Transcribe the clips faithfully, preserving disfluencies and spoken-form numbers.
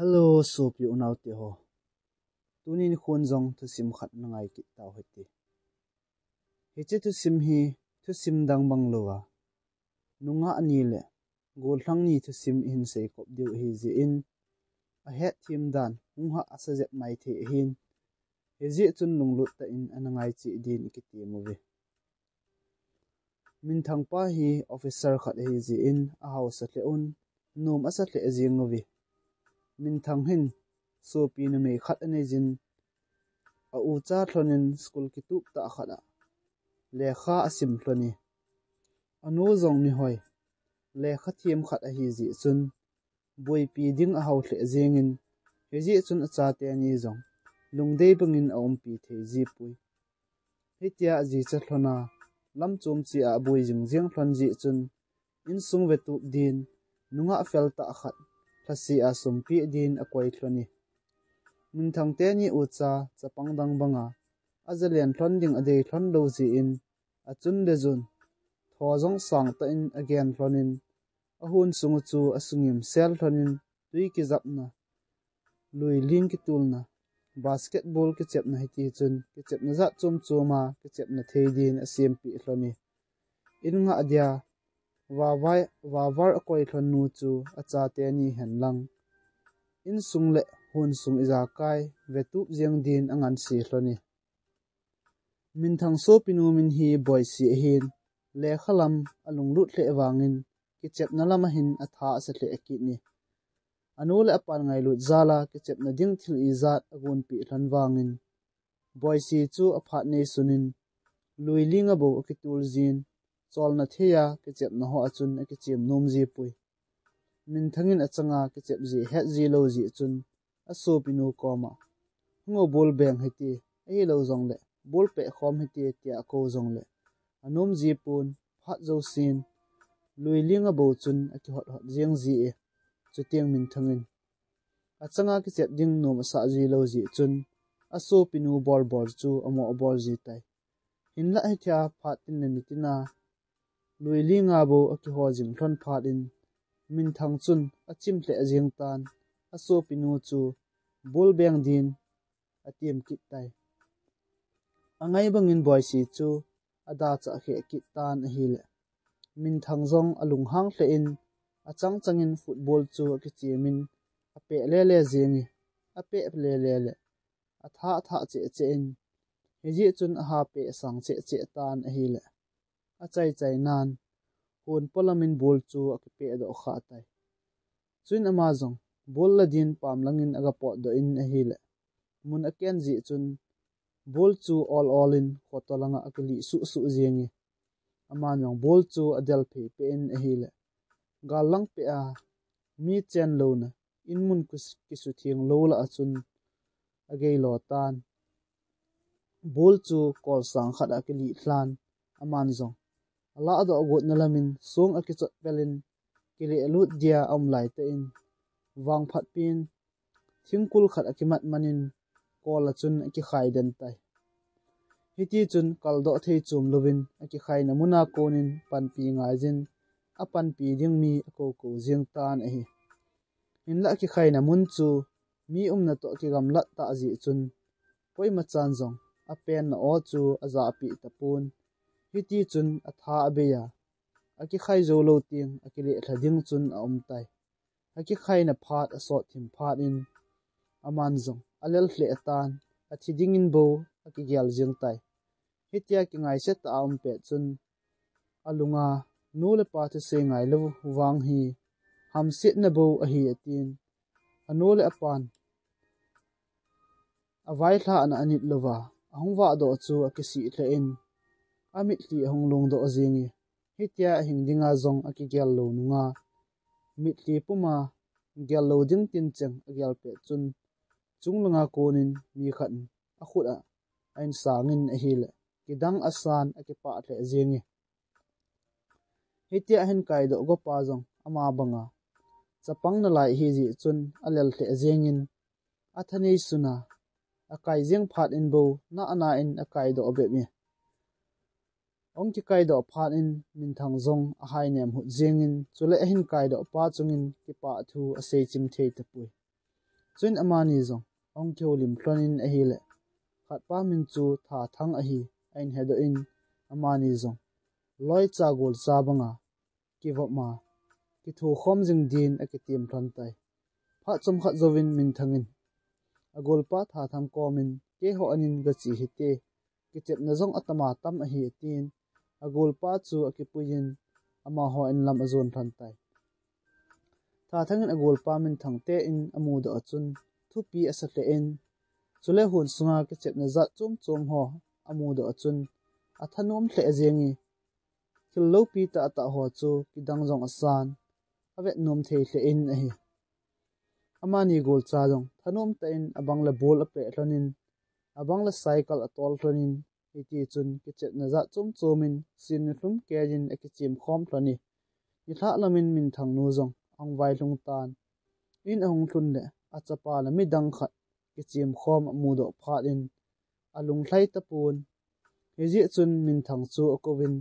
Hello, sopi unaute ho. Tunin khun jong thusim khat na ngai kit tau hite. Hiche thusim hi thusim dang bang louva, nungah ni le gollhang ni thusim ihin sei kop diu ahi jeh in, ahet them dan hung hahsa jep mai thei ahin, hijeh chun lunglut tah in ana ngai cheh din ikitem uve. Minthang pa hi officer khat ahi jeh in ahausa lheh un, nom asa lheh jeng uve. Minthang hin sopi numei khat anei jin, a ucha lhonin school kitup tah khat ah lekha asim lhon e. Anu jong mihoi, lekha them khat ahi jeh chun, boipi ding ahao lheh jengin, hijeh chun achate ni jong lungdei bangin aumpi thei jipoi. Hitia ajicha lhona lam chom cheh a aboi jing jeng lhon jeh chun, insung vetup din, nungah fel tah khat lhase a sumpeh din akoi lhon e. Minthang teni ucha chapang dang banga ajalen lhon ding adei lhon lou jeh in, achun le jun tho jong sang tah in agen lhonin, ahon sung u chu asungim sel lhonin, tui kijapna, lui ling kitulna, basketball kichepna hiti chun kichepna jat chom chom a kichepna thei din asempeh lhon e. In ngah dia vavai, vavar akoi lhon nu chu achate ni hen lang, insung le hon sung ijakai vetup jeng din anganse lhon e. Minthang sopinu min hi Boisi ahin, lekha lam alunglut lheh vangin, kichepna lam ahin atha asa lheh kit e. Anu le apan ngailut jal a kichepna ding thil ijat agonpeh lhon vangin, Boisi chu aphat nei sunin, lui ling a bou akitul jin, cholna thei a kichepna ho a chun akichem nom jipoi. Minthang in achanga kichep ji het ji lou jeh chun, asopinu koma, "Hung o, ball beng hite, ahilou jongle ball peh khom hite," tia akou jongle anom jipon, phat jousen lui ling a bou chun akihot hot jeng ji e. Chuteng Minthang in achanga kichep ding nom asah ji lou jeh chun, asopinu bol bol chu amo abol ji tai. Hinlah hitia phat tin le nitin a lui ling a bou akiho jing lhon phat in, Minthang chun achim lheh jeng tan, asopinu chu ball beng din atem kit tai. Angai bangin Boisi chu adachah kheh kit tan ahile, Minthang jong alunghang lheh in, achang changin football chu akichemin, apeh lele jeng e, apeh lele le atha atha cheh cheh in, hijeh chun aha peh sang cheh cheh tan ahile, achai chai nan, hon polam in ball chu akipeh doh kha tai. Chuin ama jong ball la din pam langin aga potdoh in ahile, mun aken jeh chun ball chu ol ol in khoto langa akilih suh suh jeng e. Aman jong ball chu adel phei peh in ahile, gal lang peh a mi chen louna, in mun kus-, kisutheng lou lah a chun agei lo tan. Ball chu kol sang khat a akilih lhan, aman jong alah doh gotna lamin song akichot pel in, kileh lut dia aum lai tah in, vangphat pen thingkul khat akimat man in, kol a chun akikhai den tai. Hiti chun kaldoh thei chom louvin akikhaina mun a konin panpi ngai jin, apanpi ding mi akou kou jeng tan ahi. Hinlah akikhaina mun chu mi umna toh kigamlat tah jeh chun, koima chan jong apenna o chu ajahpeh tapon. Hiti chun atha abei a, akikhai jou lou teng akileh lha ding chun aum tai. Akikhaina phat asot thim phat in, aman jong alel lheh tan, athi dingin bou akigel jeng tai. Hitia kingaise tah a aum pet chun, alunga nu le pa thusei ngai lou vang hi hamsetna bou ahi, atin, anu le apan availhahna anit louva ahung vahdoh chu akisih lheh in, amitlhi ahung longdoh jeng e. Hitia ahing dinga jong akigel lou nunga, mitlhi puma gel lou ding tincheng agel pet chun, chunglanga konin mi khat in akhut a ahin sangin ahile, kidang asan akipah lheh jeng e. Hitia ahin kaidoh gopa jong ama banga chapang nalai ahi jeh chun alel lheh jengin, athanei suna akai jeng phat in bou nahna in akaidoh bep e. Ahung kikaidoh phat in Minthang jong ahainem hut jengin, chule ahin kaidoh pa chungin kipah thu asei chim thei tapoi. Chuin amani jong ahung kihoulim lhonin ahile, khatpa min chu Thathang ahi ahin hedoh in, amani jong loicha golcha banga kivop ma kithukhom jing din akitem lhon tai. Phat chomkhat jouvin Minthang in agolpa Thathang komin, keiho anin gache hite, kichepna jong atama tam ahi, atin agolpa chu akipuiyin amaho in lam ajon lhon tai. Thathang in agolpa Minthang te in amudoh a chun thupi asa lheh in, chule hon sunga kichepna jat chom chom ho amudoh a chun athanom lheh jenge, thil loupi tahtah ho chu kidang jong asan, avet nom thei lheh in ahi. Amani golcha jong thanom tah in abang le bol apeh lhonin, abang le cycle atol lhonin, hiti chun kichepna jat chom chomin sin nilhum keiyin akichem khom lhon e. Nilhah lamin Minthang nu jong ahung vailhung tan. In ahung lhun le achapa le midang khat kichem khom amudoh phat in alunglhai tapon. Hijeh chun Minthang chu akouvin,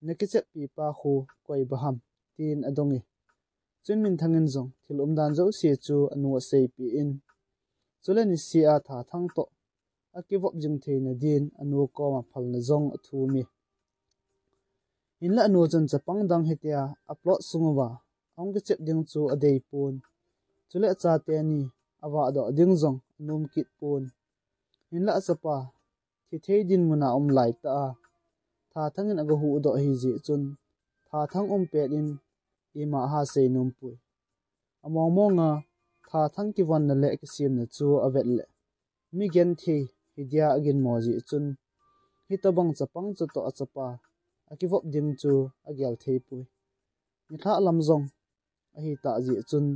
nakicheppi pa khu koi bah ham, tin adong e. Chuin Minthang in jong thil umdan jouse chu anu aseipeh in, chule niseh a Thathang toh akivop jing theina din anu koma phalna jong athum e. Hinlah anu chun chapang dang hitia aplot sung uva ahung kichep ding chu adeipon. Chule achate ni avahdoh ding jong anom kit pon. Hinlah achapa thithei dinmuna um laitah a Thathang in agahuhdoh ahijeh chun Thathang um pet in ima aha seinom poi. Among monga Thathang kivonna le kisemna chu avet le, mi genthei hidia aginmo jeh chun, hitobang chapang chutoh achapa akivop ding chu agel thei poi. Nilhah lam jong ahitah jeh chun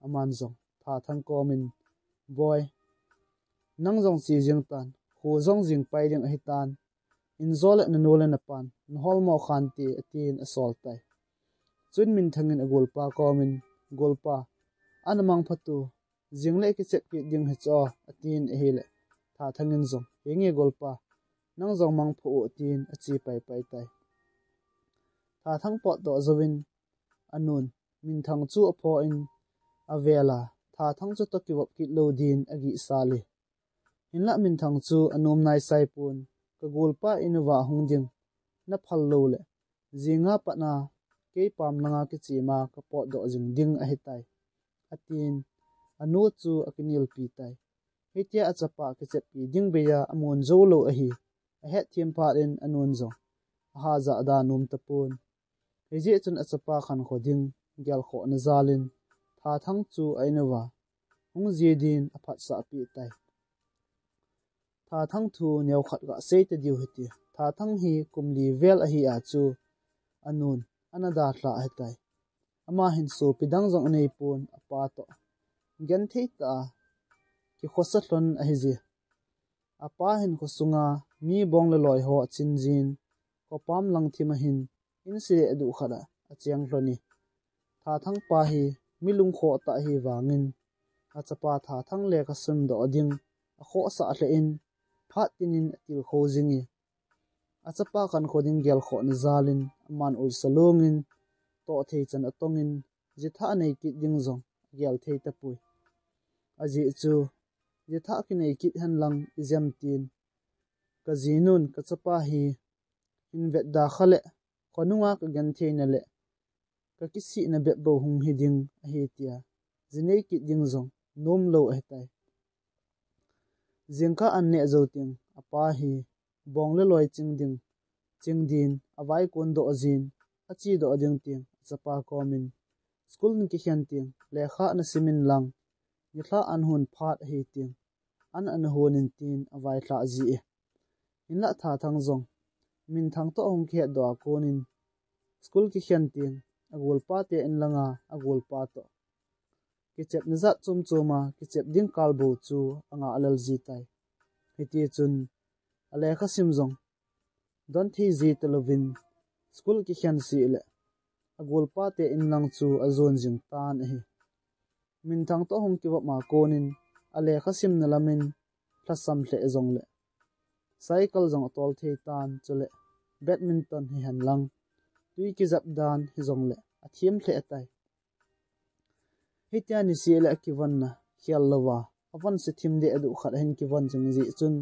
aman jong Thathang komin, boi, nang jong che jeng tan, kho jong jing pai ding ahitan, injo le nanu le napan naholmo khante, atin asol tai. Chuin Minthang in agolpa komin, golpa, ana mangpha tu, jing le kichep kit ding hichu, atin ahile, Thathang in jong, henge golpa, nang jong mangpha o, atin ache paipai tai. Thathang potdoh jouvin anun Minthang chu aphoh in avela, Thathang chutoh kivop kit lou din agihsal e. Hinlah Minthang chu anom naisaipon, kagolpa in uva hung ding naphal lou le, jinga patna kei pam langa kichema kapotdoh jing ding ahitai, atin anu chu akinelpi tai. Hitia achapa kicheppi ding beija amun joulou ahi, ahetthem phat in anun jong ahajah da nom tapon. Hijeh chun achapa khankho ding gelkhohna jalin Thathang chu a-in uva hung jeh din aphatsah peh tai. Thathang thu neokhat gasei tadiu hite. Thathang hi kum li vel ahi a chu anun ana dalhah ahitai. Ama hin sopi dang jong aneipon, apa toh genthei tah a kikhosa lhon ahije. Apa hin khosunga mi bong le loi ho achin jin, khopam lang thim ahin, in sile duh khat a acheng lhon e. Thathang pa hi mi lungkhoh tah ahi vangin, achapa Thathang lekha simdoh ding akhohsah lheh in, phat tinin atilkhou jing e. Achapa khankho ding gelkhohna jalin aman ulsa lungin, tohthei chan atongin, jithah anei kit ding jong agel thei tapoi. Ajeh chu, jithah kinei kit henlang ijemtin, kajinun kachapa hi hin vetda kha le, khonunga kagentheina le kakisihna bep bou hung hiding ahi tia jinei kit ding jong nomlou ahitai. Jingkah an neh jou teng, apa hi bong le loi ching ding, ching din, avai kon doh jin, achedoh ding teng achapa komin, school nakikhen teng lekha nasim inlang, nilhah an hon phat ahi teng, an ana hon in tin availhah ji e. Hinlah Thathang jong Minthang toh ahung kihetdoh a konin, school kikhen teng agolpa te in langa agolpa toh kichepna jat chom choma kichep ding kalbou chu angah lel ji tai. Hitichun alekha sim jong donthei ji talouvin, school kikhen seh le agolpa te in lang chu ajon jing tan ahi. Minthang toh ahung kivop ma konin alekha simna lamin lhasam lheh jongle, cycle jong atol thei tan, chule badminton hihen lang, tui kijap dan hijongle athem lheh tai. Hitia niseh le akivonna khel louva, avon se thim deh aduh khat ahin kivon jing jeh chun,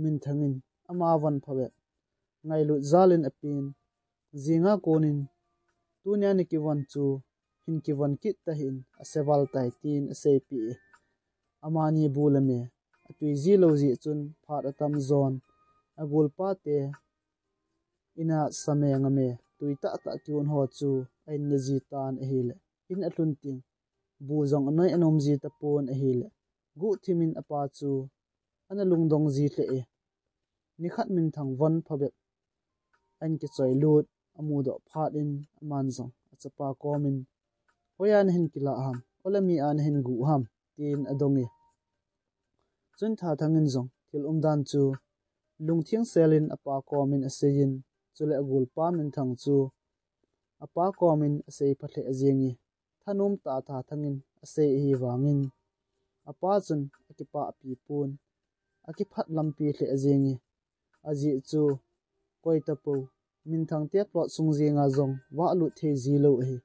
Minthang in ama von phabep ngailut jal in apen, jinga konin, tunia na kivon chu hin kivon kit tahih in, ase val tai, tin aseipeh e. Amani bu le me atui ji lou jeh chun phat atam jon, agolpa te ina sa me nga me tui tah tah kiun ho chu a-in na ji tan ahile, in alhun teng bu jong anoi anom ji tapon ahile, guhthim in apa chu ana lungdong ji lheh e. Nikhat Minthang von phabep a-in kichoi lut amudoh phat in aman jong achapa komin, "Hoiya nahin kilah ham, ole mi a nahin guh ham?" tin adong e. Chun Thathang in jong thil umdan chu lungtheng sel in apa komin aseiyin, chule agolpa Minthang chu apa komin asei pha lheh jeng e. Thanom tah a Thathang in asei ahivangin, apa chun akipah pi pon, akiphat lampi lheh jeng e. Ajeh chu koi tapou, Minthang te plot sung jenga jong vah lut thei ji lou ahi.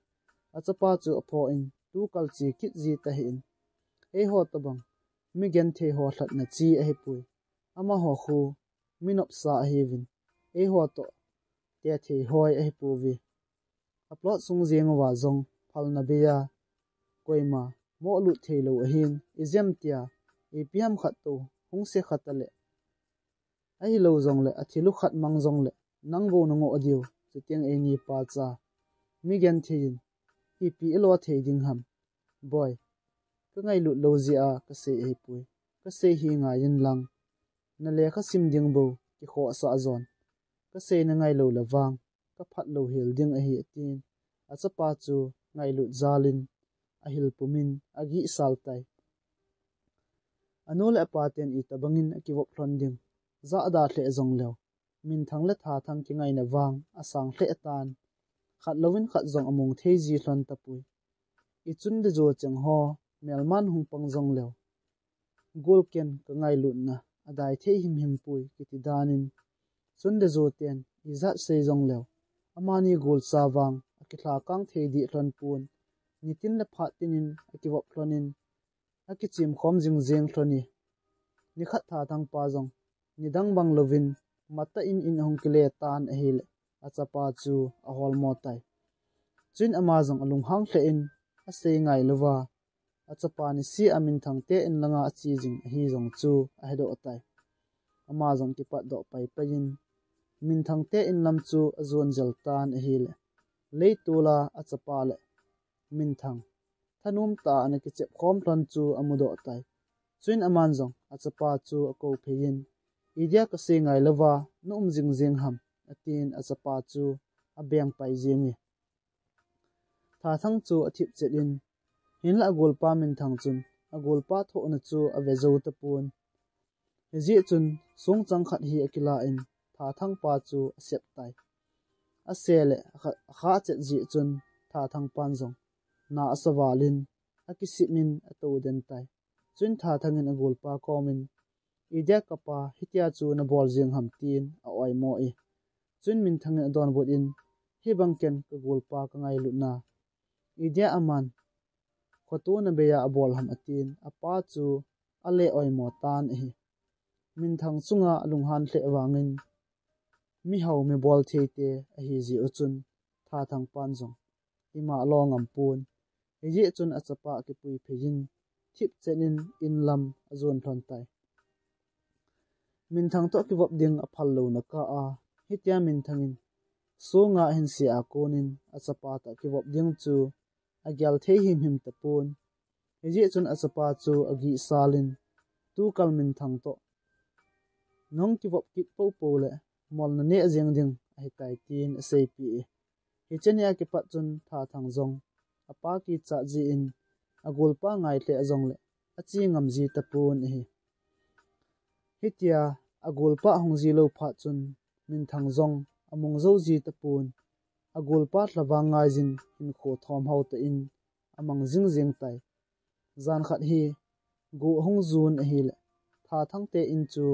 Achapa chu aphoh in, tu kal che kit ji tahih in, eiho tobang mi genthei ho lhatna che ahipoi. Amaho khu mi nopsa ahiuvin, eiho toh tethei hoi ahipouve. A plot sung jeng uva jong phalna bei a koima moh lut thei lou ahin, ijemtia ipi ham khat tou hung se khat ale, ahilou jongle athil u khat mang jongle nang bou na ngoh diu, chuteng eini pacha mi genthei in ipi ilo thei ding ham? Boi, ka ngailut lou jeh a kasei ahipoi. Kasei hi ngai in lang, na lekha sim ding bou kikhohsah jon, kasei na ngai lou le vang ka phat louhel ding ahi, atin achapa chu ngailut jal in ahil pum in agih sal tai. Anu le apa ten itobang in akivop lhon ding, jahda lheh jongleu, Minthang le Thathang kingaina vang asang lheh tan, khat louvin khat jong among thei ji lhon tapoi. I chun le jo cheng ho melman hung pang jongleu, gol ken ka ngailutna adai thei himhim poi kiti dan in, chun le jo ten ijat sei jongleu, amani golcha vang akilha kang thei deh lhon pon, nitin le phat tin in akivop lhon in, akichem khom jing jeng lhon e. Nikhat Thathang pa jong nidang bang louvin matah in in ahung kile tan ahile, achapa chu aholmo tai. Chuin ama jong alunghang lheh in, asei ngai louva, achapa niseh a Minthang te in langa ache jing ahi jong chu ahedoh tai. Ama jong kipat doh pai pai in, Minthang te in lam chu ajon jel tan ahile, leitol a achapa le Minthang thanom tah a ana kichep khom lhon chu amudoh tai. Chuin aman jong achapa chu akou phei in, "Idia kasei ngai louva na um jing jeng ham?" atin achapa chu abeng pai jeng e. Thathang chu athip chet in, hinlah agolpa Minthang chun agolpa thohna chu ave jou tapon. Hijeh chun songchang khat hi akila in Thathang pa chu asep tai. Ase le akha, akha chet jeh chun Thathang pan jong na asa val in akisip in atou den tai. Chuin Thathang in agolpa komin, "Idia kapa hitia chu nabol jeng ham?" tin a-oimo e. Chuin Minthang in adonbut in, "Hibang ken kagolpa kangailutna, idia aman khotona bei a abol ham?" atin apa chu ale oimo tan ahi. Minthang chunga alunghan lheh vangin, mihao mibol thei te ahi jeh u chun Thathang pan jong ima alo ngam pon. Hijeh chun achapa akipui phei in thip chet in in lam ajon lhon tai. Minthang toh kivop ding aphal louna kah a, hitia Minthang in songa ahin se a konin achapa toh kivop ding chu agel thei himhim tapon. Hijeh chun achapa chu agih sal in, "Tukal Minthang toh nahung kivop kit poupou le mol naneh jeng ding ahitai," tin aseipeh e. Hiche nia kipat chun Thathang jong apa kichat jeh in agolpa ngai lheh jongle ache ngam ji tapon ahi. Hitia agolpa ahung ji lou phat chun Minthang jong among jou ji tapon, agolpa lhavang ngaijin hinkho thomhao tah in amang jing jeng tai. Jan khat hi go ahung jun ahile, Thathang te in chu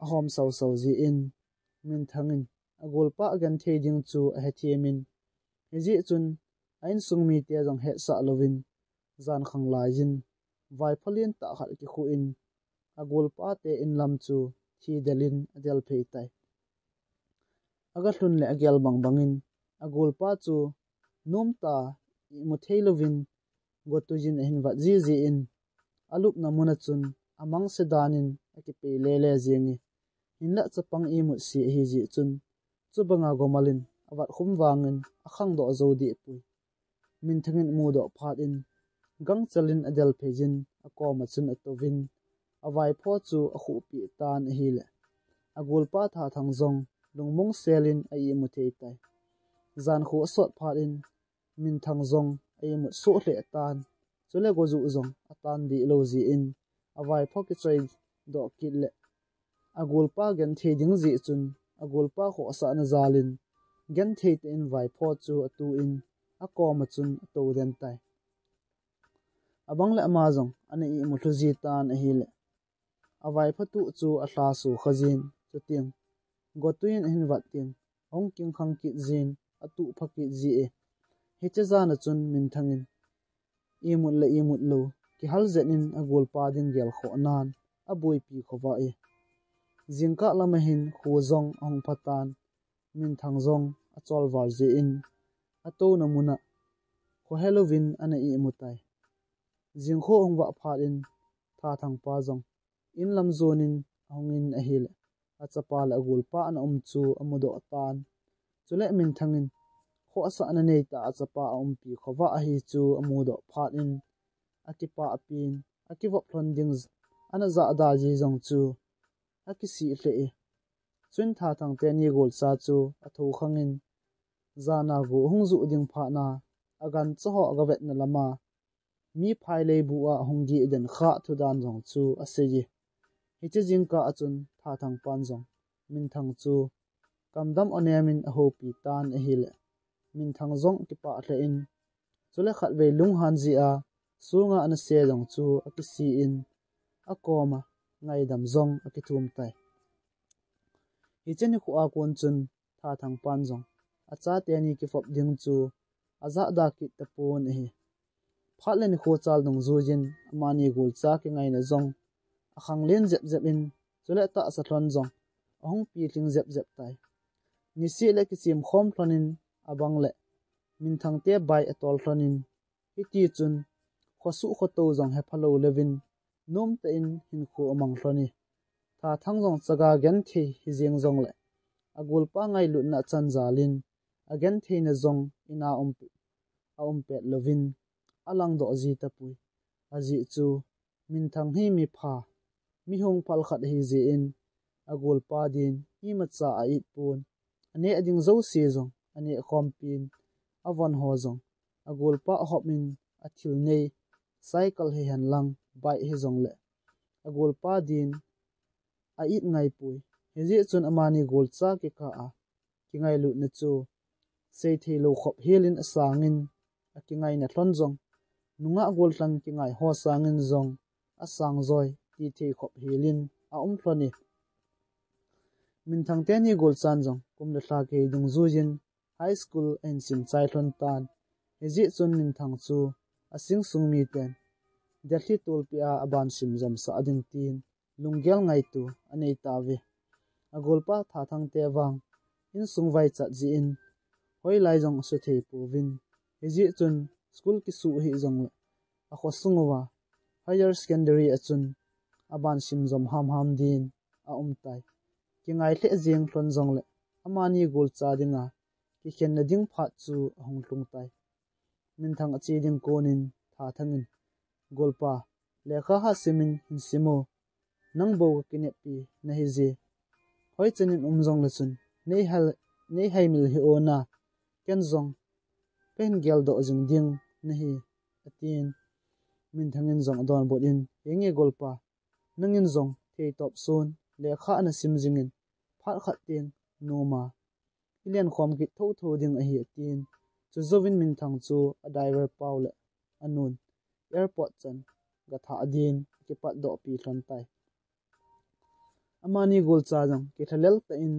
ahom sausau jeh in, Minthang in agolpa agenthei ding chu ahethem in, hijeh chun a insung mite jong hetsah louvin, jan khang laiyin, vaipho lentah khat kikhuh in, agolpa te in lam chu thidel in adel phei tai. Aga lhun le agel bang bangin, agolpa chu nomtah a imu thei louvin, gotuiyin ahin vat jiji in, alupna mun a chun amangse dan in akipei lele jenge. Hinlah chapang imut se ahi jeh chun, chubanga gomal in avat khum vangin akhangdoh jou deh poi. Minthang in amudoh phat in, gangchel in adel phei jin, akoma chun atouvin, avaipho chu akhuhpeh tan ahile, agolpa Thathang jong lungmong sel in a imu thei tai. Jan khu asot phat in, Minthang jong a imut soh lheh tan, chule gojuh jong atan deh lou jeh in, avaipho kichoi doh kit le, agolpa genthei ding jeh chun, agolpa khohsahna jal in, genthei tah in vaipho chu atu in, akoma chun atou den tai. Abang le ama jong ana imu lhu ji tan ahile, avaipho tuh chu alha sukha jin, chuteng gotui in ahin vat teng, ahung kingkhang kit jin, atuh pha kit ji e. Hiche jan a chun Minthang in imut le imut lou, kihal jet in agolpa ding gelkhoh nan aboipi khovah e. Jingkah lam a hin kho jong ahung pha tan, Minthang jong achol val jeh in, atouna mun a khohe louvin ana imu tai. Jingkho ahung vah phat in, Thathang pa jong in lam jon in ahung in ahile, achapa le agolpa ana um chu amudoh tan. Chule Minthang in khohsahna neitah a achapa aumpi khovah ahi chu amudoh phat in, akipah pen, akivop lhon ding ana jahda ji jong chu akisih lheh e. Chuin Thathang teni golcha chu athou khang in, jana go ahung juh ding phat na, agancha ho aga vetna lam a, mi phai leibu a ahung geh den kha thu dan jong chu asei e. Hiche jingkah a chun Thathang pan jong Minthang chu kamdam onem in ahoupi tan ahile, Minthang jong akipah lheh in, chule khatvei lunghan jeh a sunga ana se jong chu akisih in, akoma ngaidam jong akithum tai. Hiche nikho a kon chun Thathang pan jong achate ni kivop ding chu ajahda kit tapon ahi. Phat le nikho chal dungjuiyin amani golcha kingaina jong akhanglen jep jep in, chule tahsa lhon jong ahung pilhing jep jep tai. Niseh le kichem khom lhon in, abang le Minthang te bai atol lhon in, hiti chun khosuh khotou jong hepha lou leuvin, nomtah in hinkho amang lhon e. Thathang jong chaga genthei hijeng jongle, agolpa ngailutna achan jal in, agentheina jong in a um, aum pet louvin, alangdoh ji tapoi. Ajeh chu, Minthang hi mipha, mihung phal khat ahi jeh in, agolpa din imacha a-it pon, aneh ding jouse jong aneh khom pen, avon ho jong agolpa ahop in, athil nei, cycle hihen lang, bike hijongle, agolpa din a-it ngai poi. Hijeh chun amani golcha kikah a kingailutna chu seithei lou khop hel in asang in, akingaina lhon jong nungah gollhang kingai ho sang in jong asang joi tithei khop hel in aum lhon e. Minthang teni golchan jong kum le lha kihei dungjuiyin high school ahin sim chai lhon tan. Hijeh chun Minthang chu asing sung miten Delhi tolpi a aban sim jomsah ding tin lunggel ngaitu anei tauve. Agolpa Thathang te vang insung vaichat jeh in hoilai jong asuthei pouvin, hijeh chun school kisuh hih jongle akhosung uva higher secondary a chun aban sim jom hamham din aum tai. Kingai lheh jeng lhon jongle amani golcha dinga kikhenna ding phat chu ahung lhung tai. Minthang ache ding konin Thathang in, Golpa, lekha ha sim in hin sim o, nang bou kakineppi nahi je. Hoichan in um jongle chun nei hal, nei haimil hih o na, ken jong kahin geldoh jing ding nahi, atin. Minthang in jong adonbut in, Henge Golpa, nangin jong theitop sun lekha ana sim jingin, phat khat teng noma ilen khom kit thotho ding ahi, atin. Chujouvin Minthang chu a driver pau le anun airport chan gathah din akipatdoh pi lhon tai. Amani golcha jong kilhalel tah in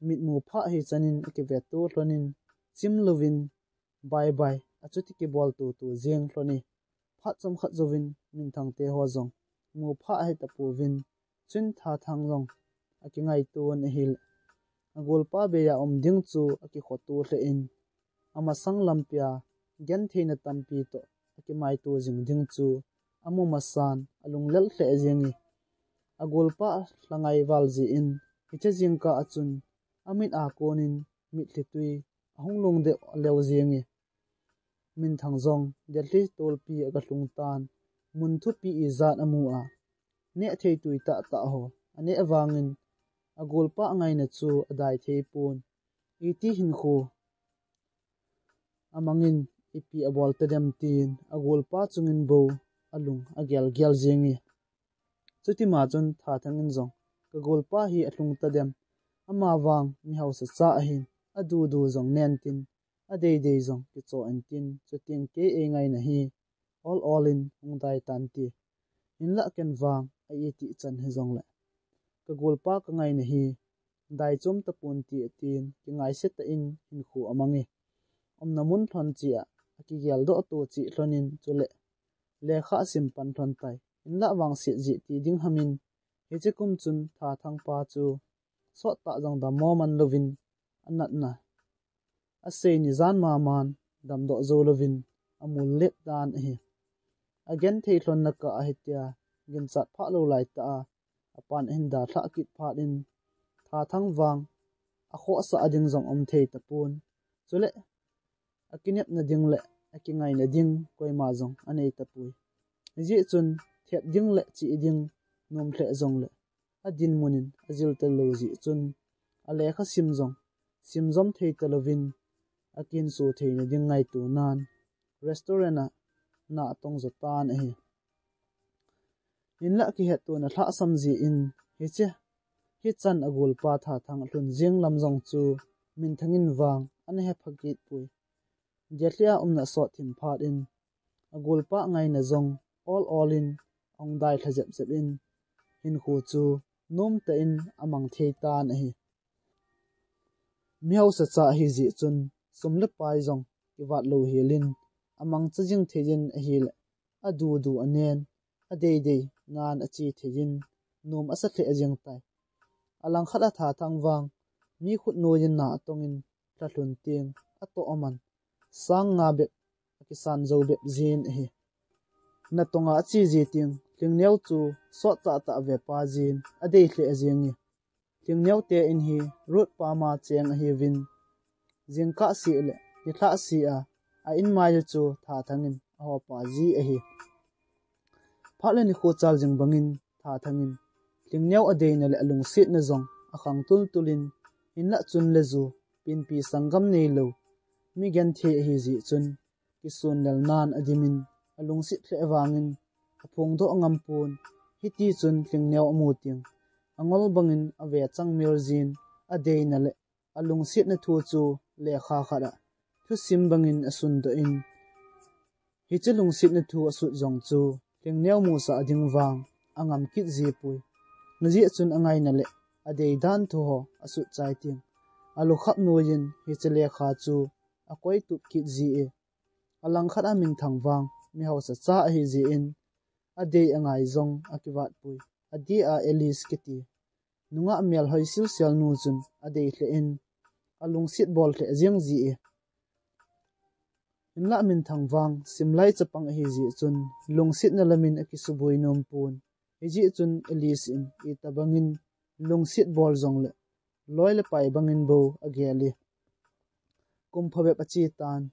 mitmu phah hichan in akivetto lhonin, chim louvin bye bye achuti kibol tutu jeng lhon e. Phat chomkhat jouvin minthang te ho jong mu pha ahi tapouvin, chun Thathang jong akingaito in ahile, agolpa beiya um ding chu akikhoto lheh in, amasang lampia gentheina tampi toh akimaito jing ding chu amu masan alunglel lheh jeng e. Agolpa lhangai val jeh in, hiche jingkah a chun amit a konin mitlhi tui ahung lungdeh leu jeng e. Minthang jong Delhi tolpi aga lhung tan, mun thupi ijat amu a, neh thei tui tahtah ho aneh vangin, agolpa angaina chu adai thei pon. Iti hinkho amangin, ipi abol tadem tin agolpa chungin bou alung agelgel jeng e. Chutima chun Thathang in jong, kagolpa hi alhung tadem, amavang mihaosa cha ahin, adudu jong nen tin, adeidei jong kicho intin, chuteng kei eingaina hi ol ol in hung dai tan, ati. Hinlah ken vang a itih chan hijongle, kagolpa kangaina hi dai chom tapon, ati, atin, kingaise tah in hinkho amang e. Umna mun lhon cheh a akigeldoh to cheh lhonin, chule lekha asim pan lhon tai. Hinlah vangset jeh ti ding hamin, hiche kum chun Thathang pa chu sottah jong dammo man louvin, anatna asei nijan maman damdoh jou louvin amul let tan ahi. Agenthei lhonna kah a hitia ginchat phah lou laitah a, apan ahin dalhah kit phat in, Thathang vang akhohsah ding jong um thei tapon. Chule akinepna ding le akingaina ding koima jong anei tapoi. Hijeh chun thet ding le cheh ding nom lheh jongle, adinmun in ajil talou jeh chun, alekha sim jong simjom thei talouvin, akinso theina ding ngaito nan restaurant a na atong jo tan ahi. Hinlah kihettona lhahsam jeh in, hiche, hichan agolpa Thathang alhun jeng lam jong chu minthang in vang ana hepha kit poi. Delhi a umna asot thim phat in, agolpa angaina jong ol ol in ahung dai lha jep jep in, hinkho chu nomtah in amang thei tan ahi. Mihaosa cha ahijeh chun, sum le pai jong kivat louhel in, amangcha jing thei in ahile, adudu anen, adeidei nan ache thei in, nom asa lheh jeng tai. Alangkhat a Thathang vang mi khut noiyin na atongin, lhalhun teng atoh aman, sang nga bep akisan jou bep jin ahi. Natonga ache ji teng, Lhingneo chu sot tahtah ve pa jin adei lheh jeng e. Lhingneo te in hi road pama cheng ahiuvin, jingkah seh le nilhah seh a, a inmai u chu Thathang in ahopa ji ahi. Phat le nikho chal jing bangin Thathang in Lhingneo adeina le alungsetna jong akhang tultul in, hinlah chun le ju, pinpi sanggam neilou, mi genthei ahijeh chun, kisun lel nan adimin, alungset lheh vangin aphongdoh ngam pon. Hitichun Lhingneo amu teng, angol bangin ave chang mel jin, adeina le alungsetna thu chu lekha khat a thusim bangin asundoh in, hiche lungsetna thu asut jong chu Lhingneo musah ding vang angam kit jipoi. Hijeh chun angaina le adei dan thu ho asut chai teng, alukham noiyin hiche lekha chu akoitup kit ji e. Alangkhat a Minthang vang mihaosa cha ahijeh in, adei angai jong akivat poi. Adeh a Alice kiti nungah melhoi silsel nu chun adei lheh in, alungset bol lheh jeng ji e. Hinlah Minthang vang simlai chapang ahijeh chun, lungsetna lamin akisuboi nom pon. Hijeh chun Alice in itobangin lungset bol jongle, loi le pai bangin bou agel e. Kum phabep ache tan,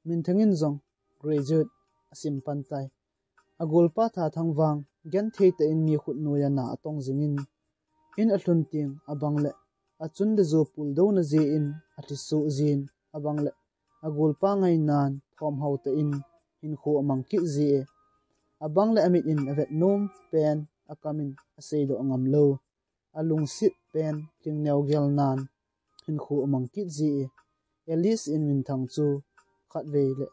Minthang in jong graduate asim pan tai. Agolpa Thathang vang genthei tah in mi khut noiya na atong jingin, in alhun teng abang le achun le ju puldouna jeh in alhisoh jin, abang le agolpa ngainan thomhao tah in hinkho amang kit ji e. Abang le amit in avet nom pen akam in aseidoh ngam lou, alungset pen Lhingneo gelnan hinkho amang kit ji e. Alice in Minthang chu khatvei le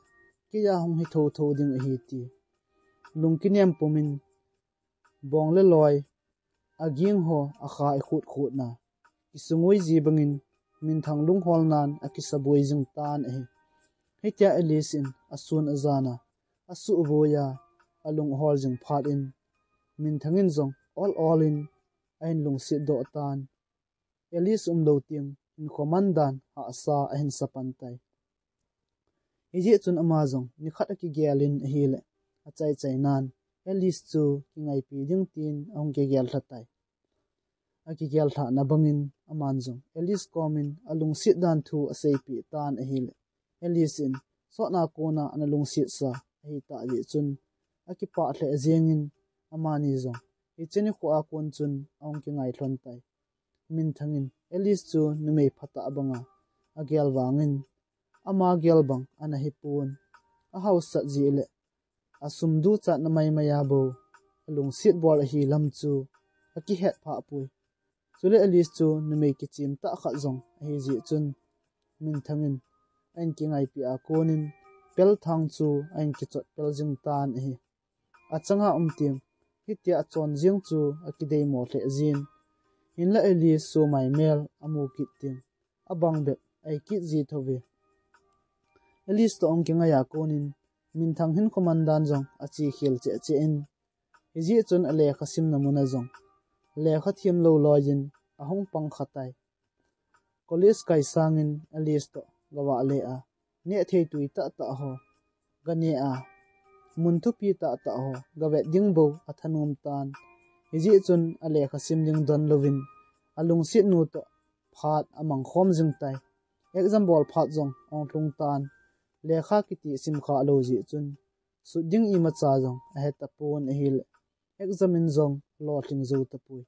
keiya hung hi thotho ding ahi ti lungkinem pumin, bong le loi, aging ho akha ikhut khutna kisungui ji bangin, Minthang lungholnan akisaboi jing tan ahi. Hitia Alice in asun ajan a, asuhvoi a, alung ahol jing phat in, Minthang in jong ol ol in ahin lungset doh tan. Alice umlou teng hinkho mandan hahsa ahin sa pan tai. Hijeh chun ama jong nikhat akigel in ahile, achai chai nan Alice chu kingaipi ding tin ahung kigel lha tai. Akigel lhahna bangin aman jong Alice komin alungset dan thu aseipeh tan ahile, Alice in sotna kona ana lungset sa ahitah jeh chun akipah lheh jengin amani jong hiche nikho a kon chun ahung kingai lhon tai. Minthang in Alice chu numei phatah banga agel vangin ama gel bang ana hipon, ahaosat jeh le asum duchatna maimai a bou alungset bol ahi lam chu akihet phah poi. Chule Alice chu numei kichem tah khat jong ahi jeh chun Minthang in ahin kingaipi a konin pelthang chu ahin kichot pel jing tan ahi. Achanga um teng hitia achon jeng chu akideimo lheh jin, hinla Alice sumai mel amu kit teng abang bep ahi kit ji thouve. Alice toh ahung kingai a konin Minthang hinkho mandan jong ache khel cheh cheh in, hijeh chun alekha simna muna jong lekha them lou loiyin ahung pang kha tai. College kai sangin Alice toh gavah le a, neh thei tui tah tah ho gane a, mun thupi tah tah ho gavet ding bou athanom tan. Hijeh chun alekha sim ding don louvin alungset nu toh phat amang khom jing tai. Exam bol phat jong ahung lhung tan. Lekha kiti sim kha lou jeh chun sut ding imacha jong ahe tapon ahile, exam in jong alolhing jou tapoi.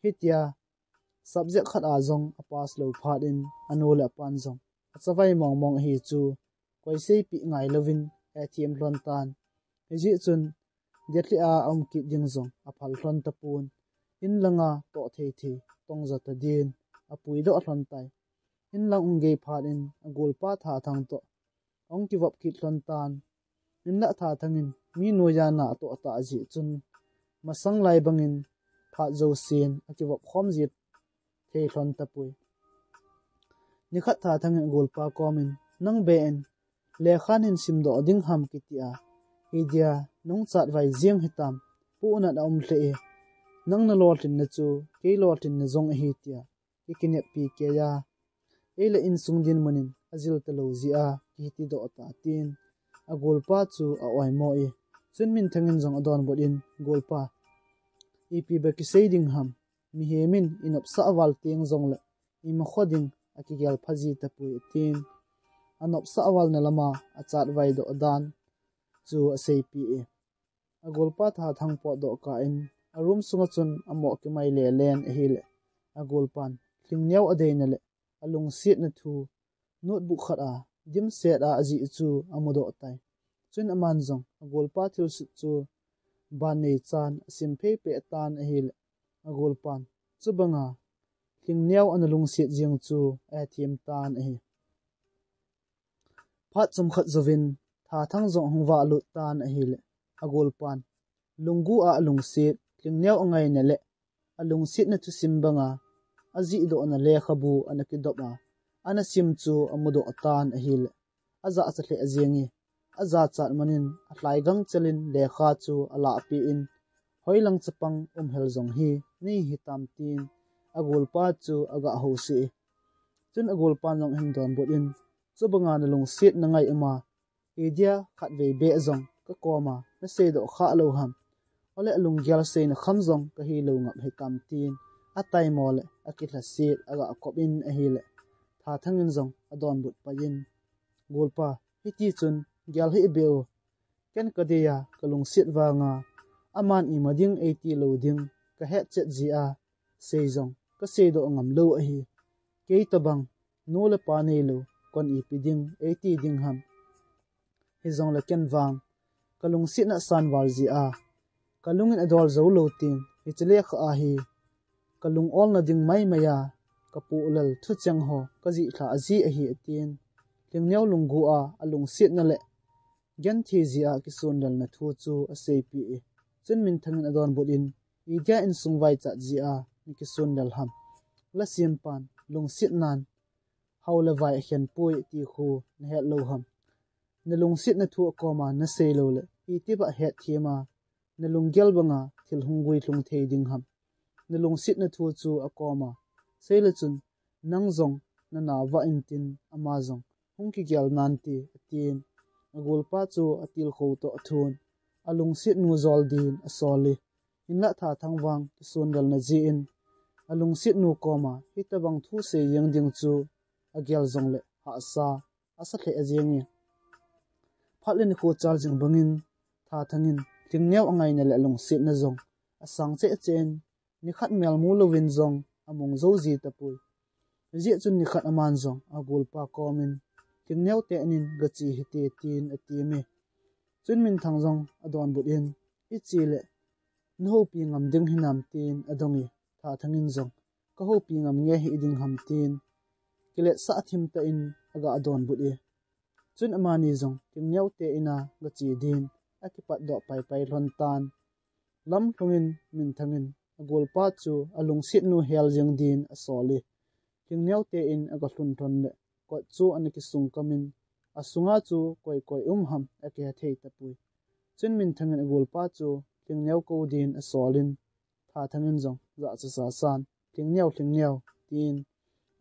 Hitia subject khat a jong apass lou phat in anu le apan jong achavai mong mong ahi chu koi seipeh ngai louvin ahethem lhon tan. Hijeh chun Delhi a aum kit ding jong aphal lhon tapon, inlanga toh thei thei tong jo ta din apuidoh lhon tai. Inlang um gei phat in agolpa Thathang toh ahung kivop kit lhon tan. Hinla Thathang in mi noiya na atoh tah jeh chun masang lai bangin phat jousen akivop khom ji thei lhon tapoi. Nikhat Thathang in agolpa komin, nang be in lekha nahin simdoh ding ham, kiti a, idia nahung chatvai jeng hitam, pohnat aum lheh e, nang nalolhinna chu kei lolhinna jong ahi, tia kikineppi keiya, ei le insung dinmun in ajil talou jeh a kihiti doh ta, tin agolpa chu a-oimo e. Chun Minthang in jong adonbut in, golpa, ipi ba kisei ding ham, mihem in inopsah val teng jongle imakho ding akigel pha ji tapoi, atin anopsah valna lama achatvai doh dan chu aseipeh e. Agolpa Thathang potdoh kah in aroom sunga chun amoh kimai lelen ahile, agolpan Lhingneo adeina le alungsetna thu notebook khat a dimset a ajih chu amudoh tai. Chun aman jong agolpa thilsut chu ban neichan asim phei peh tan ahile, agolpan chubanga Lhingneo ana lungset jeng chu ahethem tan ahi. Phat chomkhat jouvin Thathang jong ahung valut tan ahile, agolpan lunggu a alungset Lhingneo angaina le alungsetna thusim banga ajihdohna lekhabu ana kidop a, ana sim chu amudoh tan ahile, ajahcha lheh jenge. Ajachat manin alhai gangchel in lekha chu alahpeh in, hoilang chapang umhel jong hi nei hitam, tin agolpa chu aga housih e. Chun agolpan jong ahin donbut in, chubanga nalungset nangai uma, idia khatvei beh jong kakoma naseidoh khah lou ham, ole alunggel seina kham jong kahilou ngap hitam, tin ataimo le akilhaset aga kop in ahile, Thathang in jong adonbut pai in, golpa, hitichun gel hih beh o, ken kadeiya kalungset vanga aman ima ding eiti lou ding kahetchet jeh a sei jong kaseidoh ngamlou ahi. Kei tobang nu le pa neilou kon ipi ding eiti ding ham. Hijongle ken vang kalungsetna asan val jeh a kalung in adol joulou teng hiche lekha a hi kalung olna ding maimai a kapohlel thucheng ho kajih lhah ji ahi, atin Lhingneo lunggu a alungsetna le genthei jeh a kisonlelna thu chu aseipeh e. Chun Minthang in adonbut in, idia insung vaichat jeh a nakisonlel ham, lasempan lungsetnan hao le vai akhen poi ti khu nahet lou ham, nalungsetna thu akoma nasei lou le itih a hetthem a, na lunggel banga thil hung guilhung thei ding ham? Na lungsetna thu chu akoma seile chun, nang jong nana vah intin ama jong hung kigel nante, atin. Agolpa chu atilkhou toh athun, alungsetnu jol din asol e. Hinlah Thathang vang kisongalna jeh in alungsetnu koma hitobang thu sei jeng ding chu agel jongle hahsa asa lheh jenge. Phat le nikho chal jing bangin Thathang in Lhingneo angaina le alungsetna jong asang cheh cheh in, nikhat mel mu louvin jong among jou ji tapoi. Hijeh chun nikhat aman jong agolpa komin, Lhingneo teni in gache hite, tin atim e. Chun Minthang jong adonbut in, iche le nahoupi ngam ding hinam, tin adong e. Thathang in jong, kahoupi ngam nge hiding ham, tin kiletsah thim tah in aga donbut e. Chun amani jong Lhingneo te ina gache din akipatdoh paipai lhon tan. Lamlhung in Minthang in agolpa chu alungsetnu hel jeng din asol e. Lhingneo te in aga lhun lhon le kot chu ana kisung kamin, asunga chu koi koi um ham akihe thei tapoi. Chun Minthang in agolpa chu Lhingneo kou din asol in, Thathang in jong jahcha sasan, Lhingneo, Lhingneo, tin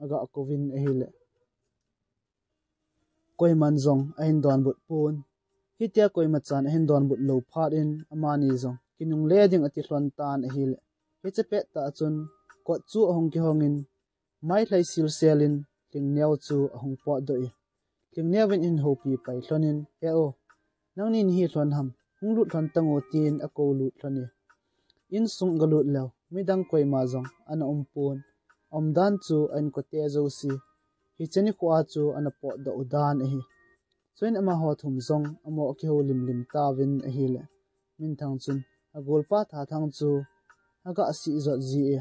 aga kouvin ahile, koiman jong ahin donbut pon. Hitia koima chan ahin donbut lou phat in amani jong kinungle ding ati lhon tan ahile, hiche pettah chun kot chu ahung kihong in, mailhai silsel in Lhingneo chu ahung potdoh e. Lhingneo in ahin houpi pai lhon in, he o, nangni nahi lhon ham, hung lut lhon tango, tin akou lut lhon e. Insung aga lut leu, midang koima jong ana um pon. Aumdan chu a inkote jouse hiche nikho a chu ana potdoh u dan ahi. Chuin amaho thum jong amo kihoulim lim tauvin ahile, Minthang chun agolpa Thathang chu aga sih jot ji e.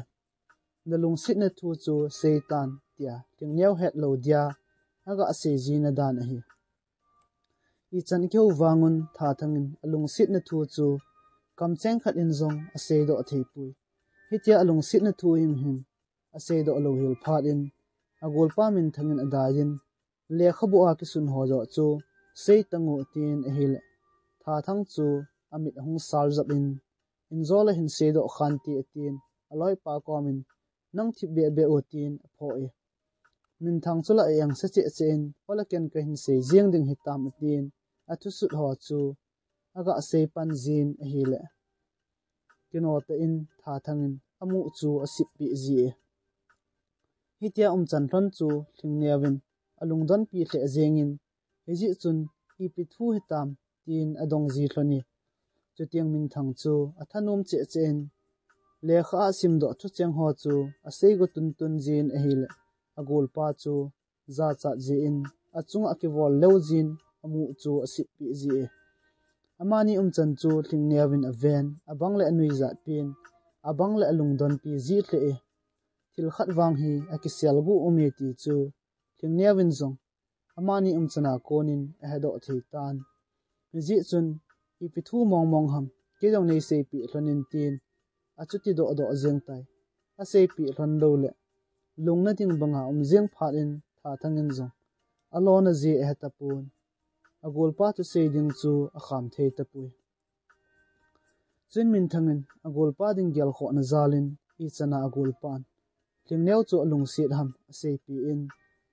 Nalungsetna thu chu seitan, tia Lhingneo hetlou dia aga sei jina dan ahi. Ichan kihou vangun Thathang in alungsetna thu chu kamcheng khat in jong aseidoh thei poi. Hitia alungsetna thu himhim aseidoh lou hel phat in, agolpa Minthang in adai in, lekhabu a kisun ho joh chu sei tango, tin ahile, Thathang chu amit ahung sal jap in, injo le hin seidoh khante, atin, aloipa komin, nang thip beh beh u, tin aphoh e. Minthang chu la a engsa cheh cheh in, hola ken kahin sei jeng ding hitam, atin, athusut ho chu aga sei pan jin ahile, kino tah in Thathang in amu chu asip peh ji e. Hitia umchan lhon chu Lhingneo in alungdonpi lheh jeng in, hijeh chun ipi thu hitam, tin adong ji lhon e. Chuteng Minthang chu athanom cheh cheh in, lekha a simdoh thucheng ho chu asei go tun tun jin ahile, agolpa chu jachat jeh in achunga kivol leu jin amu chu asip peh ji e. Amani umchan chu Lhingneo in aven, abang le anuijat pen, abang le alungdonpi ji lheh e. Thil khat vang hi akisel gu um e ti chu Lhingneo in jong amani umchan a konin ahedoh thei tan. Hijeh chun, ipi thu mong mong ham, kei jong nei seipeh lhon in, tin achuti doh doh jeng tai. Aseipeh lhon lou le, lungna ding banga um jeng phat in Thathang in jong alona jeh ahe tapon. Agolpa thusei ding chu akham thei tapoi. Chun Minthang in agolpa ding gelkhohna jal in, ichan a agolpan Lhingneo chu alungset ham aseipeh in,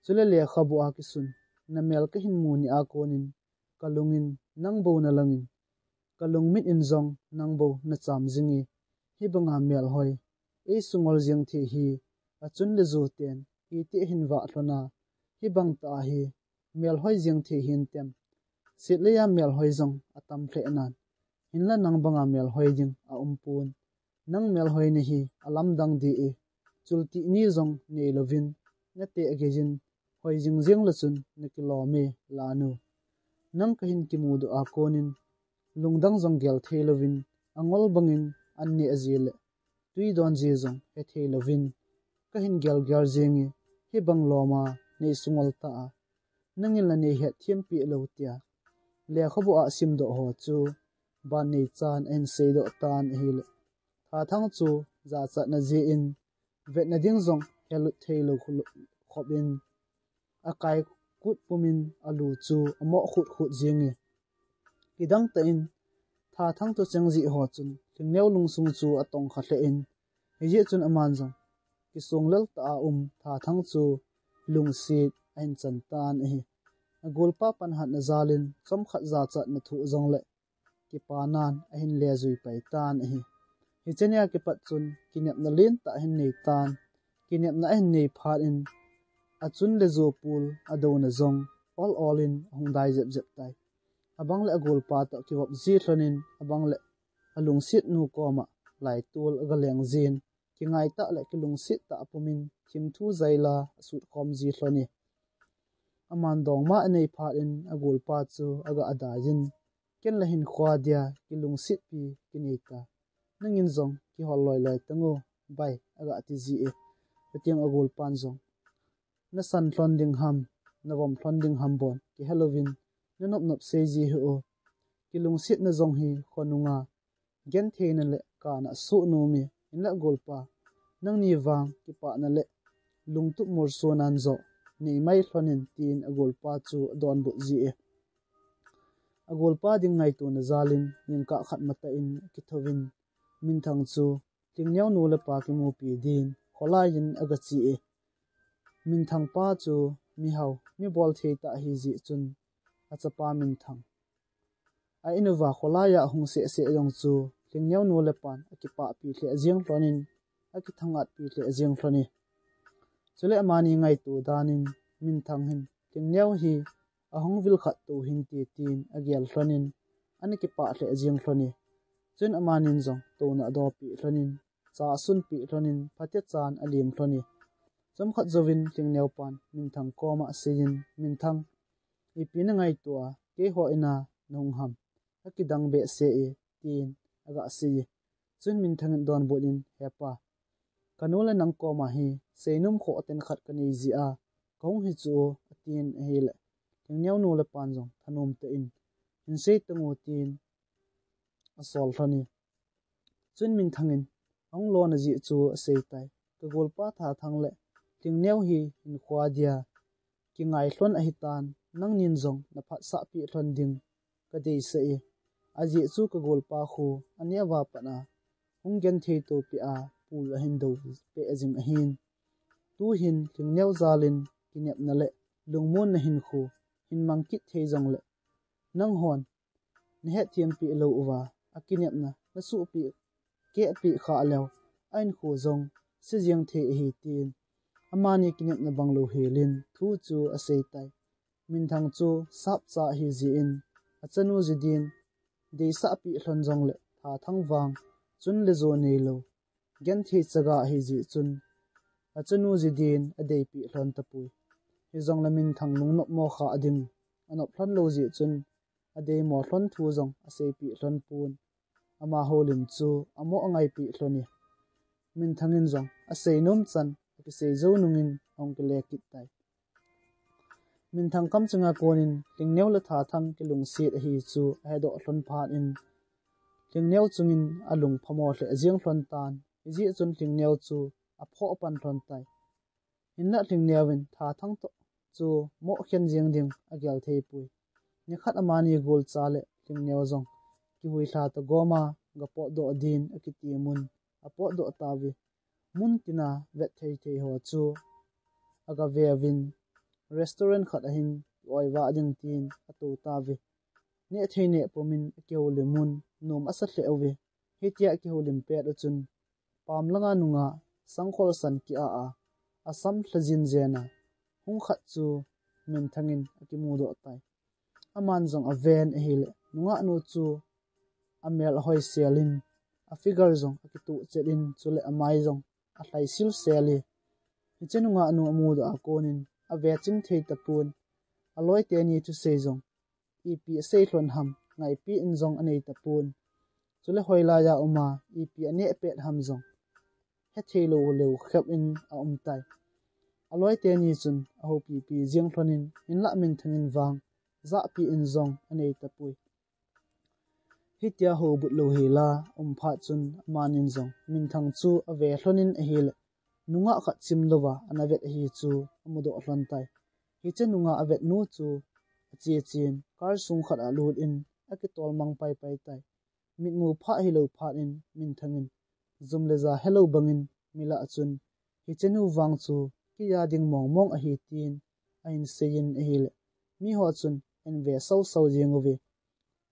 chule lekhabu a kisun, namel kahin mu ni a konin, kalung in nang bou nalang in, kalungmit in jong nang bou nacham jing e. Hibanga melhoi eisungol jeng thei hi achun le ju ten itih hin vah lhon a, hibang tah a hi melhoi jeng thei hintem. Setlei a melhoi jong atam lheh nan, hinla nang banga melhoi ding aum pon. Nang melhoi nahi alamdang deh e. Chultih ni jong nei louvin, nateh gei in, hoi jing jeng le chun nakilom e, lanu. Nang kahin kimudoh a konin, lungdang jong gel thei louvin, angol bangin an neh ji le, tui don ji jong hethei louvin, kahin gel gel jeng e, hibang lom a nei sungol ta a, nangin la nei hetthem peh lou, tia lekhabu a simdoh ho chu ban nei chan ahin seidoh tan ahile, Thathang chu jachatna jeh in vetna ding jong helut thei lou khop in, akai kut pumin alu chu amoh khut khut jeng e. Kidang tah in Thathang toh cheng jeh ho chun Lhingneo lungsung chu atong kha lheh in, hijeh chun aman jong kisong lel tah a um Thathang chu lungset ahin chan tan ahi. Agolpa panhatna jal in chomkhat jachatna thoh jongle kipanan ahin le jui pai tan ahi. Hiche nia kipat chun kinepna lentah ahin nei tan, kinepna ahin nei phat in achun le jo pul adouna jong ol ol in ahung dai jep jep tai. Abang le agolpa toh kivop ji lhon in, abang le alungset nu koma laitol aga leng jin, kingai tah le kilungset tah a pum in thimthu jaila asut khom ji lhon e. Aman dongma anei phat in agolpa chu aga adai in, ken le hinkho dia kilungset pi kinei ta. Nangin jong kihol loi loi tango bai, aga ti ji e. Chutiang agolpan jong, na san lhon ding ham, na vom lhon ding ham bon kihe louvin, na nop nop sei ji hih o. Kilungsetna jong hi khonunga gentheina le kana soh nom e, hinlah golpa, nangni vang kipana le lungtup molso nan joh nei mai lhon in, tin agolpa chu adonbut ji e. Agolpa ding ngaitona jal in jingkah khat matah in akithouvin, Minthang chu Lhingneo nu le pa kimupi din kholai in aga che e. Minthang pa chu mihao, mi bolthei tah ahi jeh chun achapa Minthang a in uva kholai a ahung seh seh jong chu Lhingneo nu le pan akipahpi lheh jeng lhon in, akithangatpi lheh jeng lhon e. Chule amani ngaito dan in Minthang hin Lhingneo hi ahung vil khat tou hinte tin agel lhon in, ana kipah lheh jeng lhon e. Chun amanin jong touna adopeh lhon in, cha asunpeh lhon in, phatechan alem lhon e. Chomkhat jouvin Lhingneo pan Minthang koma asei in, Minthang, ipi na ngaito a, keiho in a nahung ham? Akidang behseh e, tin aga sei e. Chun Minthang in donbut in, He pa, kanu le nang koma hi seinom khoh ten khat kanei jeh a kahung hi chu, atin ahile, Lhingneo nu le pan jong thanom tah in, Hin sei tang o, tin asol lhon e. Chun Minthang in ahung lona jeh chu asei tai. Ka golpa Thathang le Lhingneo hi hinkho dia kingai lhon ahitan, nangnin jong na phatsah peh lhon ding kadeisah e. Ajeh chu ka golpa khu aneo a pat a hung genthei to peh a pul ahin do peh jing ahin. Tuhin Lhingneo jal in kinepna le lungmonna hinkho hin mang kit thei jongle, nanghon na hetthem peh lou uva akinepna na suhpeh keh peh khah leu, a hinkho jong se jeng thei ahi, tin amani kinepna bang lou hel in thu chu asei tai. Minthang chu sapcha ahi jeh in, achanu ji din deisah peh lhon jongle Thathang vang chun le jo neilou, genthei chaga ahi jeh chun achanu ji din adeipeh lhon tapoi. Hijongle Minthang lungnop mo kha ding anop lhon lou jeh chun adeimo lhon thu jong aseipeh lhon pon. Amaho lim chu amo angaipeh lhon e. Minthang in jong asei nom chan akisei jou nungin ahung kile kit tai. Minthang kamcheng a konin Lhingneo le Thathang kilungset ahi chu ahedoh lhon phat in, Lhingneo chungin alung phamo lheh jeng lhon tan, hijeh chun Lhingneo chu aphoh pan lhon tai. Hinlah Lhingneo in Thathang toh chu mo khen jeng ding agel thei poi. Nikhat amani golcha le Lhingneo jong kihuilha tagom a gapotdoh din akiti mun apotdoh tauve. Mun tina vet thei thei ho chu aga veuvin, restaurant khat ahin oivah ding tin atou tauve. Neh thei neh pumin akihoulim un nom asa lheh uve. Hitia akihoulim pet u chun pam langa nungah sangkhol san ki-ah a, asam lha jin jen a hung khat chu Minthang in akimudoh tai. Aman jong aven ahile, nungah nu chu amel ahoisel in, afigure jong akituh chet in, chule amai jong alhaisil sel e. Hiche nungah nu amudoh a konin ave chim thei tapon, aloi teni thusei jong ipi asei lhon ham ngaipeh in jong anei tapon. Chule hoilai a um a ipi aneh pet ham jong hethei lou leu khep in aum tai. Aloi teni chun ahoupipi jeng lhon in, hinlah Minthang in vang jahpeh in jong anei tapoi. Hitia houbut lou hel a um phat chun amanin jong Minthang chu ave lhon in ahile, nungah khat chim louva ana vet ahi chu amudoh lhon tai. Hiche nungah avet nu chu ache chen car sung khat a alut in akitol mang pai pai tai. Mitmu phah hilou phat in Minthang in jum le ja helou bangin milah chun, hichenu vang chu keiya ding mong mong ahi tin ahin seiyin ahile, miho chun ahin ve sau sau jeng uve.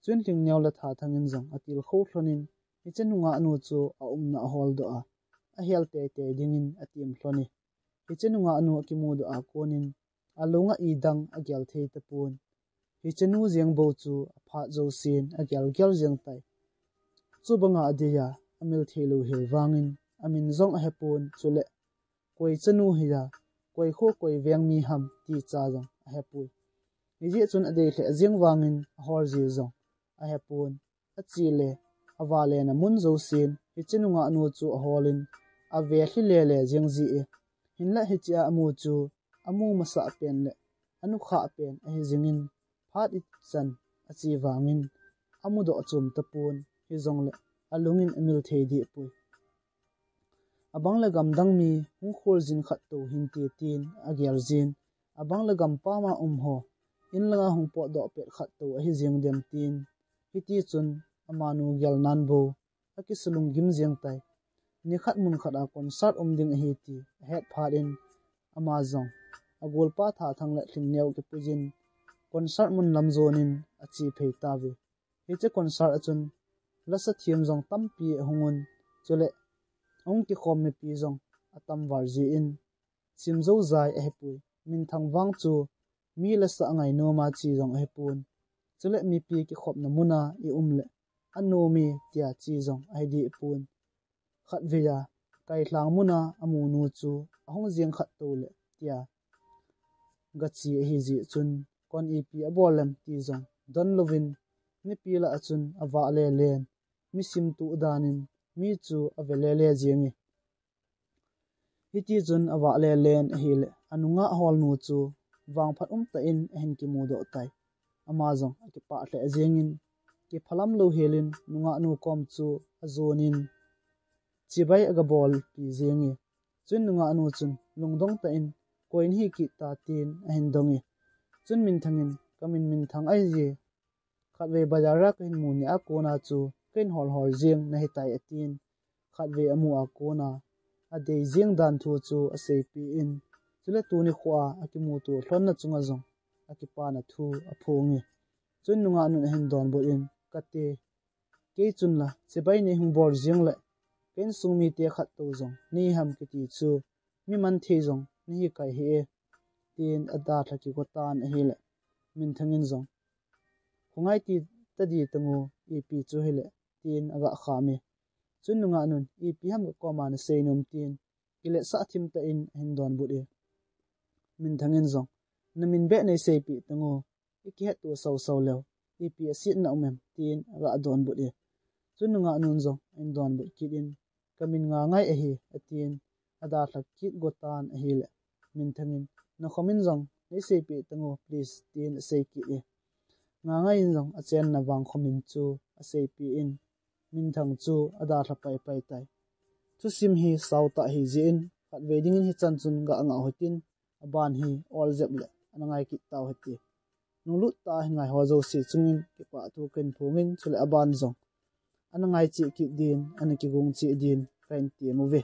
Chun Lhingneo le Thathang in jong atilkhou lhonin, hiche nungah nu chu aumna ahol doh a, ahel tei tei dingin atem lhon e. Hiche nungah nu akimu doh a konin, alunga idang agel thei tapon. Hichenu jeng bou chu aphat jousen agel gel jeng tai. Chubanga adeiya amil thei lou hel vangin, amin jong ahepon, chule koi chanu hiya, koi kho koi veng mi ham ti cha jong ahepoi. Hijeh chun adei lheh jeng vangin ahol ji jong ahepon. Achi le, avale na mun jousen, hiche nungah nu chu aholin, ave lhi le le jeng ji e. Hinlah hichea amu chu, amu masah pen le anukhah pen ahi jingin, phat ichan achi vangin, amudoh chom tapon, hijongle alungin amil thei deh poi. Abang le gamdang mi hung kholjin khat tou hinte tin agel jin, abang le gampam a um ho, in langa hung potdoh pet khat tou ahi jeng dem tin, hiti chun amanu gel nan bou akisulung gim jeng tai. Nikhat mun khat a concert um ding ahi ti ahet phat in, ama jong agolpa Thathang le Lhingneo kipuiyin, concert mun lam jonin ache phei tauve. Hiche concert a chun lasa thiem jong tampi ahungun, chule ahung kikhom mipi jong atam val jin, sim jou jai ahepoi. Minthang vang chu mi lasa angai nom a che jong ahipon. Chule mipi kikhopna muna i um le anom e tia che jong ahi deh pon. Khatvei a kailhang muna amu nu chu ahung jeng khat tou le tia gache ahi jeh chun, kon ipi abol lem ti jong don louvin, nipi lah a chun avah le len, mi sim tuh danin mi chu ave le le jeng e. Hiti chun avah le len ahile, anungah hol nu chu vangphat umtah in ahin kimudoh tai. Ama jong akipah lheh jengin, kiphalam lou helin nungah nu kom chu ajonin, chibai agabolpi jenge. Chun nungah nu chun lungdong tah in, koi nahi kit ta tin ahin dong e. Chun Minthang in, ka min Minthang ahi je, khatvei bazar a kahin mu nia kona chu kahin hol hol jeng nahi tai, atin. Khatvei amu a kona adei jeng dan thu chu aseipeh in, chule tuni khoa akimuto lhonna chunga jong akipana thu aphong e. Chun nungah nun ahin donbut in, kate, kei chun la chibai nei hung bol jeng le, ka insung mite khat tou jong nei ham kiti chu mi man thei jong nahi kai hih e, tin adalha kigo tan ahile, Minthang in jong, khongai ti tadi tangu, ipi chu hile, tin aga kham e. Chun nungah nun, ipi ham ka koma nasei nom, tin kiletsah thim tah in ahin donbut e. Minthang in jong, na min beh nei seipeh tangu, i kihetto sau sau leu, ipi asetna um em, tin aga donbut e. Chun nungah nun jong ahin donbut kit in, ka min Ngangai ahi, atin, adalha kit go tan ahile, Minthang in, na khomin jong nei seipeh tangu, please, tin asei kit e. Ngangai in jong achenna vang khomin chu aseipeh in, Minthang chu adalha pai pai tai. Thusim hi sao tah ahi jeh in, khatvei dingin hichan chun ga ngah u hitin, aban hi ol jep le ana ngai kit tau hite. Nunglut tah a hin ngai ho jouse chungin kipah thu kahin phongin, chule aban jong ana ngai cheh kit din, ana kigong cheh din kahin tem uve.